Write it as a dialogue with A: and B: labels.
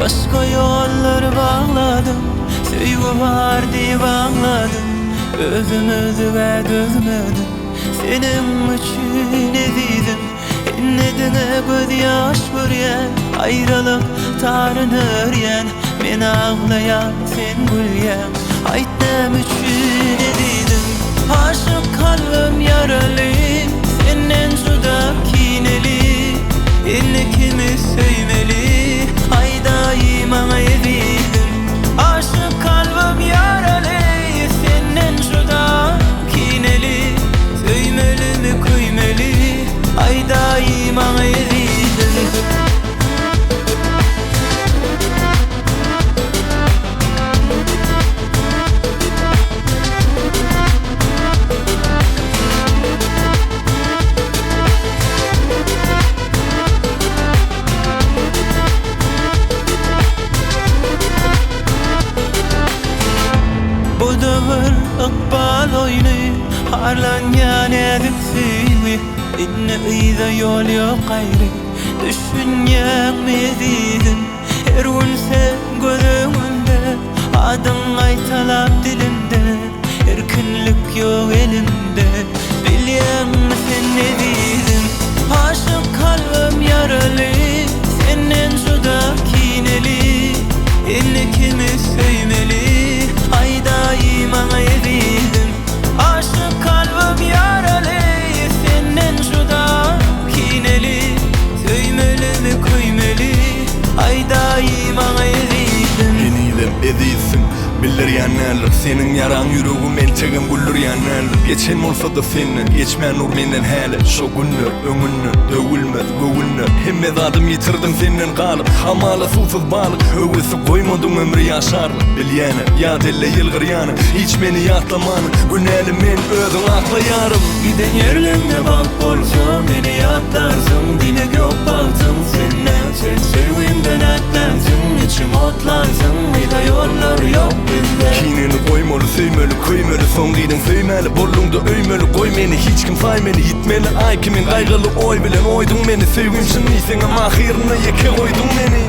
A: Başga ýollary bagladym, Söýgi bar diýip aňladym, Özüm özüge dözmedim, Seniň üçin ezizim. Indi diňe gözýaş görýän, Aýralyk taryn örýän, Men aglaýan, sen gülýäň, Aýt näme üçin ezizim? Aşyk kalbym ýaraly, Senden juda kineli, Indi kimi söýmeli, Aýdaý maňa ezizim? Aşyk kalbym ýaraly, Senden juda kineli, Söýmelimi, köýmeli, Aýdaý maňa ezizim? Bu-da bir ykbal oýny, Harlanýar näzik söýgi, Indi yza ýol ýok gaýry, Düşünýäňmi ezizim? Her gün sen göz öňümde, Adyň gaýtalap dilimde, Erkinlik ýok elimde, Bilýäňmi sen ezizim? Aşyk kalbym ýaraly, Senden juda kineli, Indi kimi söýmeli, Aýdaý maňa ezizim? Aşyk kalbym ýaraly, Senden juda kineli, Söýmelimi, köýmeli, Aýdaý maňa ezizim.
B: Henizem ezizsiň, bildirýän däldir Seniň ýaraň ýüregim entegem güldürýän däldir Geçen bolsa-da senden, geçmän dur menden häli Şo günler öňünde, döwülmez göwünler Hemme zadym ýitirdim senden galyp, Hamala suwsuz balyk, Höwesi goýmadyň ömri ýaşarlyk Bilýänem, ýat elle ýylgyrýanyň, Hiç meni ýatlamanyň, Günäli men, özüň akla ýarym.
A: Giden ýerleňde bagt bolsa, meni ýatlarsyň, Diýmek ýok bagtyň sende, Sen söýgimden ätlänsiň, içim otlansyň, Yza ýollar ýok bizde.
B: Kineni goýmaly, söýmeli, köýmeli, Soň diýdiň söýmäli, bolduňda öýmeli, Goý meni, hiç kim saý meni, ýitmeli, Aý kimin gaýgyly oý bilen oýduň meni, Söýgim çyn diýseňem ahyrynda ýeke goýduň meni.